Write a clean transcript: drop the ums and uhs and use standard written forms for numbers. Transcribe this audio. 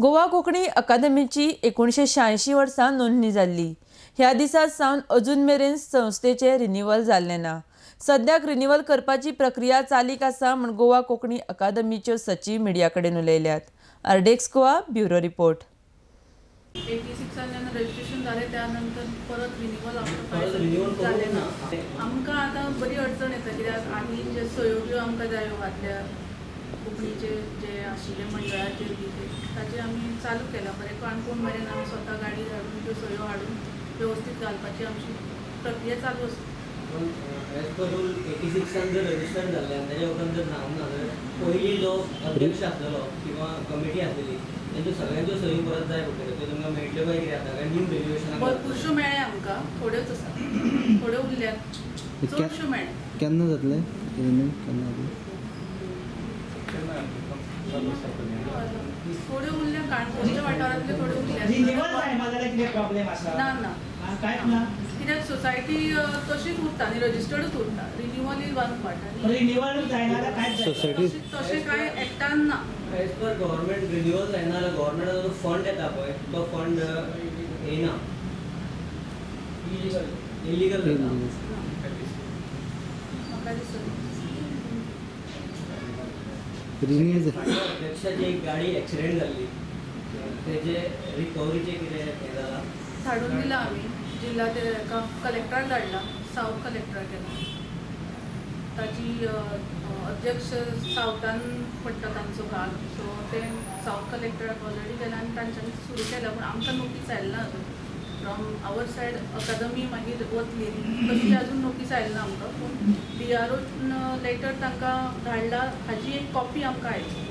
गोवा कोंकणी अकादमीची 1986 वर्सा नोंदणी जाल्ली. ह्या दिसा सावन अजून मेरेन संस्थेचें रिन्युअल जाल्लें ना. सद्याक रिन्युअल करपाची प्रक्रिया चालीक आसा म्हूण गोवा कोंकणी अकादमीच्यो सचीव मिडिया कडेन उलयल्यात. RDX Goa bureau report. 86 जेन्ना रजिस्ट्रेशन जालें त्यानंतर परत रिन्युअल परत renewal आमकां जालें ना. करूंक ना. आमकां आतां बरी अडचण येता कित्याक आनी जे सयो बियो आमकां जायो घातल्या कोंकणीचे जे आशिल्ले मंडळाचे बी ते ताचे आमी चालू केला बरें. काणकोण मेरेन आमी स्वता गाडी धाडून त्यो सयो हाडून वेवस्थीत घालपाची आमची प्रक्रिया चालू आसा. पूण एज पर रूल 86 जर रजिस्टर जाल्लें आनी ताच्या उपरांत जर जावंक ना जाल्यार पयलीं जो अध्यक्ष आसलेलो किंवा कमिटी आसलेली तेंच्यो सगळ्यांच्यो सही परत जाय पडटल्यो. त्यो तुमकां मेळटल्यो काय कितें आतां काय न्यू रेजोल्युशनाक भरपूरश्यो मेळ्ळ्या आमकां, थोड्योच आसा, थोड्यो उरल्यात, चडश्यो मेळ्ळ्या. केन्ना जातलें रिन्यू? केन्ना जातलें? थोड्यो उरल्या काणकोणच्या वाठारांतल्यो थोड्यो रिन्युअल उरल्या. जायना जाल्यार कितें प्रॉब्लेम आसा? ना ना, कांयच ना. कित्याक सोसायटी तशीच उरता आनी रजिस्टर्डूच उरता. रिन्युअल is one part आनी रिन्युअल जायना जाल्यार कांयच जायना. सोसायटी तशें कांय एक्टान ना. एज पर गव्हर्मेंट रिन्युअल जायना जाल्यार गव्हर्मेंटाचो जो फंड येता पळय तो फंड येना, इलिगल जाता. म्हाका दिसना. रिन्यू अध्यक्षाची एक गाडी एक्सिडेंट जाल्ली तेजे रिकवरीचे कितें हें जालां? धाडून दिला आमी जिल्हा ते एका कलेक्टराक धाडला, सावथ कलेक्टराक केला. ताची अध्यक्ष सावथान पडटा तांचो भाग, सो ते सावथ कलेक्टराक ऑलरेडी गेला आनी तांच्यांनी सुरू केला. पूण आमकां नोटीस आयला ना अजून. फ्रॉम our side अकादमी मागीर वतली तशी अजून नोटीस आयला ना आमकां. पूण डीआरओन लेटर तांकां धाडला हाजी एक कॉपी आमकां आयली.